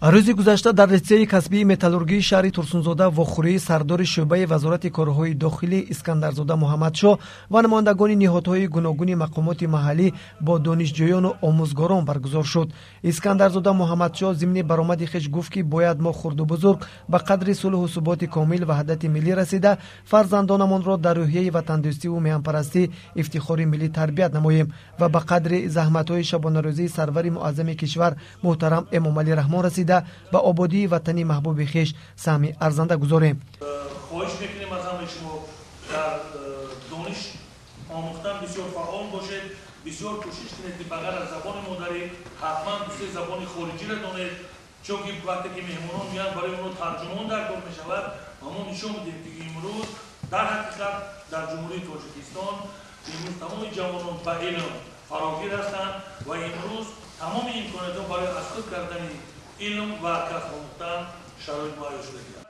Рӯзи гузашта дар литсеи касбии металлургии шаҳри Турсунзода вохӯрии сардори шӯъбаи Вазорати корҳои дохилӣ Искандарзода Муҳаммадшоҳ ва намояндагони ниҳодҳои гуногуни мақомоти маҳаллӣ бо донишҷӯёну омӯзгорон баргузор шуд. Искандарзода Муҳаммадшоҳ зимни баромади хеш гуфт, ки бояд мо хурду бузург ба қадри сулҳу суботи комил, ваҳдати миллӣ расида, фарзандонамонро дар рӯҳияи ватандӯстиву меҳанпарастӣ, ифтихори миллӣ тарбият намоем ва ба қадри заҳматҳои шабонарӯзии сарвари муаззами кишвар муҳтарам Эмомалӣ Раҳмон расида, ба ободии ватани маҳбуби хеш саҳми арзанда гузорем. Хоҳиш мекунем аз ҳамаи шумо, дар дониш омӯхтан бисёр фаъол бошед, бисёр кӯшиш кунед, ки ба ғайр аз забони модарӣ ҳатман дусе забони хориҷиро донед, чунки вақте ки меҳмонон меянд, барои онҳо тарҷумон дар кор мешавад ва мо нишон медиҳем, ки имрӯз дар ҳақиқат дар Ҷумҳурии Тоҷикистон имрӯз тамоми ҷавонон ба илм фарогир ҳастанд ва имрӯз тамоми имкониятҳо барои аз худ кардани илм ва касб омӯхтан шароит муҳайё шудагиаст.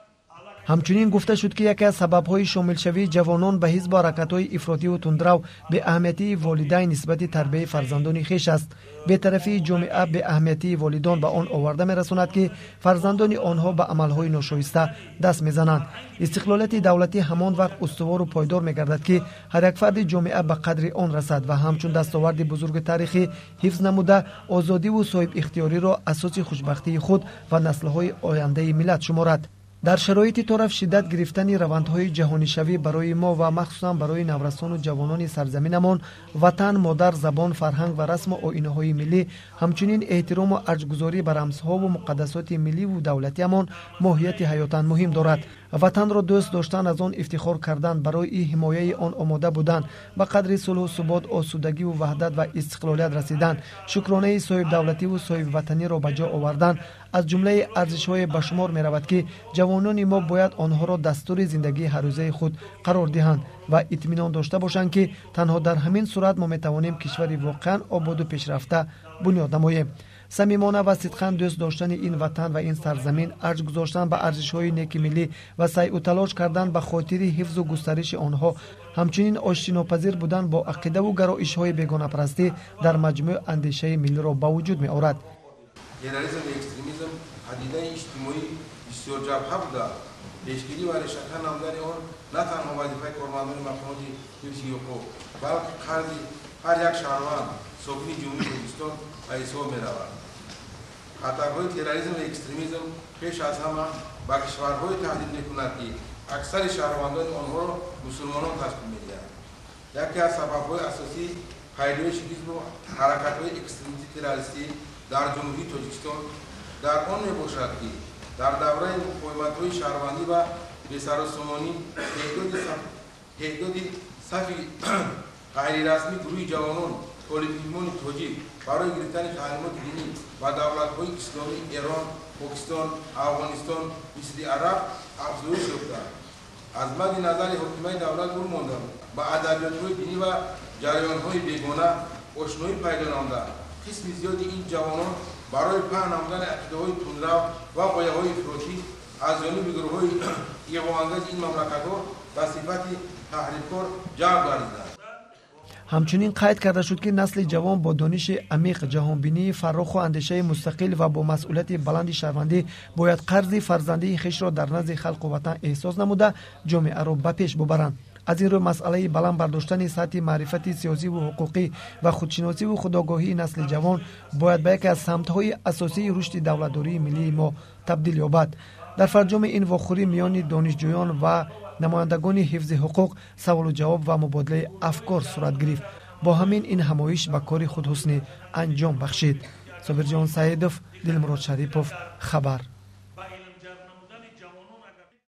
Ҳамчунин гуфта шуд, ки яке аз сабабҳои шомилшавии ҷавонон ба ҳизбу ҳаракатҳои ифротиву тундрав беаҳамиятии волидайн нисбати тарбияи фарзандони хеш аст. Бетарафии ҷомеа, беаҳамиятии волидон ба он оварда мерасонад, ки фарзандони онҳо ба амалҳои ношоиста даст мезананд. Истиқлолияти давлатӣ ҳамон вақт устувору пойдор мегардад, ки ҳар як фарди ҷомеа ба қадри он расад ва ҳамчун дастоварди бузурги таърихӣ ҳифз намуда, озодиву соҳибихтиёриро асоси хушбахтии худ ва наслҳои ояндаи миллат шуморад. Дар шароити тораф шиддат гирифтани равандҳои ҷаҳонишавӣ барои мо ва махсусан барои наврасону ҷавонони сарзаминамон ватан, модар, забон, фарҳанг ва расму оинаҳои миллӣ, ҳамчунин эҳтирому арҷгузорӣ ба рамзҳову муқаддасоти милливу давлатиамон моҳияти ҳаётан муҳим дорад. Ватанро дӯст доштан, аз он ифтихор кардан, барои ҳимояи он омода будан, ба қадри сулҳу субот, осудагиву ваҳдат ва истиқлолият расидан, шукронаи соҳибдавлативу соҳибватаниро ба ҷо овардан аз ҷумлаи арзишҳое ба шумор меравад, ки ҷавонони мо бояд онҳоро дастури зиндагии ҳаррӯзаи худ қарор диҳанд ва итминон дошта бошанд, ки танҳо дар ҳамин сурат мо метавонем кишвари воқеан ободу пешрафта бунёд намоем. Самимона ва сидқан дӯст доштани ин ватан ва ин сарзамин, арҷ гузоштан ба арзишҳои неки миллӣ ва сайъу талош кардан ба хотири ҳифзу густариши онҳо, ҳамчунин оштинопазир будан бо ақидаву гароишҳои бегонапарастӣ дар маҷмӯъ андешаи миллиро ба вуҷуд меорад. Терроризм ва экстремизм падидаи иҷтимоӣ бисёрҷабҳа буда, пешгирӣ ва решакан намудани он на танҳо вазифаи кормандони мақомоти ҳифзи ҳуқуқ, балки қарзи ҳар як шаҳрванд, сокини Ҷумҳурии Тоҷикистон ба ҳисоб меравад. Хатарҳои терроризм ва экстремизм пеш аз ҳама ба кишварҳое таҳдид мекунад, ки аксари шаҳрвандони онҳоро мусулмонон ташкил медиҳанд. Яке аз сабабҳои асосии пайдоиши ҳизбу ҳаракатҳои экстремистӣ террористӣ дар Ҷумҳурии Тоҷикистон дар он мебошад, ки дар давраи муқовиматҳои шаҳрвандӣ ва бесарусомонӣ теъдоди сафи ғайрирасмии гурӯҳи ҷавонон, толибилмони тоҷик барои гирифтани таълимоти динӣ ба давлатҳои исломӣ Эрон, Покистон, Афғонистон, Мисри Араб афзоиш ёфта, аз мадди назари ҳокимияти давлат дур монда, ба адабиётҳои динӣ ва ҷараёнҳои бегона ошноӣ пайдо намуда, қисми зиёди ин ҷавонон барои паҳн намудани ақидаҳои тундрав ва ғояҳои ифротӣ аз ҷониби гурӯҳҳои иғвоангези ин мамлакатҳо ба сифати таҳрибкор ҷалб гардиданд. Ҳамчунин қайд карда шуд, ки насли ҷавон бо дониши амиқ, ҷаҳонбинии фарроху андешаи мустақил ва бо масъулияти баланди шаҳрвандӣ бояд қарзи фарзандии хешро дар назди халқу ватан эҳсос намуда, ҷомеаро ба пеш бубаранд. Аз ин рӯ масъалаи баланд бардоштани сатҳи маърифати сиёсиву ҳуқуқӣ ва худшиносиву худогоҳии насли ҷавон бояд ба яке аз самтҳои асосии рушди давлатдории миллии мо табдил ёбад. Дар фарҷоми ин вохӯрӣ миёни донишҷӯён ва намояндагони ҳифзи ҳуқуқ саволу ҷавоб ва мубодилаи афкор сурат гирифт. Бо ҳамин ин ҳамоиш ба кори худ ҳусни анҷом бахшид. Собирҷон Саидов, Дилмурод Шарипов, хабар.